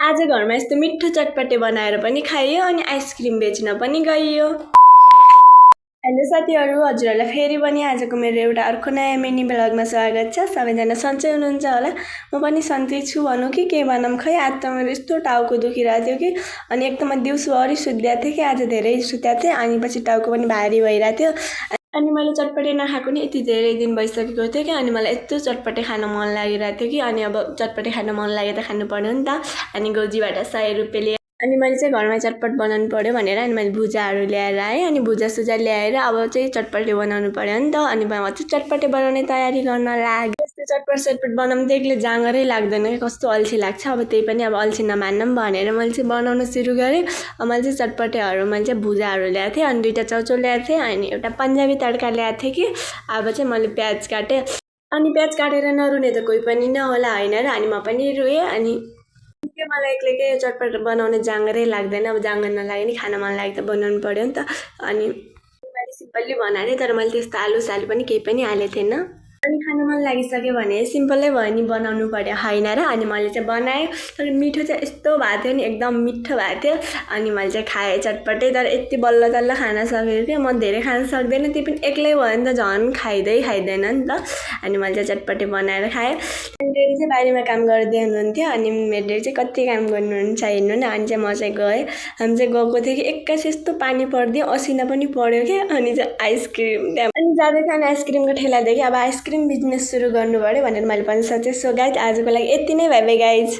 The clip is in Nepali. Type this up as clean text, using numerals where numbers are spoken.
आज घरमा यस्तो मिठो चटपटे बनाएर पनि खाइयो अनि आइसक्रिम बेच्न पनि गइयो। हेलो साथीहरू, हजुरहरूलाई फेरि पनि आजको मेरो एउटा अर्को नयाँ मिनी ब्लगमा स्वागत छ। सबैजना सन्चै हुनुहुन्छ होला। म पनि सन्चै छु भनौँ कि के भनौँ खै। आज त मेरो यस्तो टाउको दुखिरहेको थियो कि अनि एकदमै दिउँसोभरि सुत्दिएको थिएँ कि आज धेरै सुतेको थिएँ अनि पछि टाउको पनि भारी भइरहेको थियो। अनि मैले चटपटे नखाएको नि यति धेरै दिन भइसकेको थियो कि अनि मलाई यस्तो चटपटे खान मन लागिरहेको थियो कि अनि अब चटपटे खान मन लाग्यो त खानु पर्यो नि त। अनि गोजीबाट 100 रुपियाँ लिए अनि मैले चाहिँ घरमा चटपट बनाउनु पर्यो भनेर अनि मैले भुजाहरू ल्याएर आएँ। अनि भुजा ल्याएर अब चाहिँ चटपटे बनाउनु पर्यो नि त। अनि म चाहिँ चटपटे बनाउने तयारी गर्न लाग्यो। यस्तो चटपट बनाउनु त एक्लै जाँगरै लाग्दैन कि कस्तो अल्छी लाग्छ। अब त्यही पनि अब अल्छी नमान्नु भनेर मैले चाहिँ बनाउन सुरु गरेँ। मैले चाहिँ चटपटेहरू मैले चाहिँ भुजाहरू ल्याएको थिएँ अनि 2टा चाउचाउ ल्याएको थिएँ अनि एउटा पन्जाबी तड्का ल्याएको थिएँ कि अब चाहिँ मैले प्याज काटेँ। अनि प्याज काटेर नरुने त कोही पनि नहोला होइन र। अनि म पनि रुएँ। अनि मलाई एक्लै चटपट बनाउने जाँगरै लाग्दैन। अब जाँगर नलागे नि खान मन लाग्यो त बनाउनु पर्यो नि त। अनि मैले सिम्पली बनाएँ तर मैले त्यस्तो आलु सालु पनि केही पनि हालेको थिएन। अनि खान मन लागिसक्यो भने सिम्पलै भयो नि बनाउनु पर्यो होइन र। अनि मैले चाहिँ बनाएँ तर मिठो चाहिँ यस्तो भएको थियो नि, एकदम मिठो भएको थियो। अनि मैले चाहिँ खाएँ चटपटे तर यति बल्ल तल्ल खान सकेको कि म धेरै खान सक्दैन। त्यो पनि एक्लै भयो नि त झन् खाइँदैन नि त। अनि मैले चाहिँ चटपटे बनाएर खाएँ। अनि डेडी चाहिँ बारीमा काम गर्दै हुनुहुन्थ्यो अनि मेरो डेडी चाहिँ कति काम गर्नुहुन्छ हेर्नु न। अनि चाहिँ म चाहिँ गएँ। हामी चाहिँ गएको थियो कि एक्कासी यस्तो पानी परिदियो, असिना पनि पर्यो कि अनि चाहिँ आइसक्रिम अनि जाँदै थियो अनि आइसक्रिमको ठेला देखेँ। अब आइसक्रिम बिजनेस सुरु गर्नु पर्यो भनेर मैले पनि सोचेँ। सो गाइज आजको लागि यति नै, बाइ बाइ गाइज।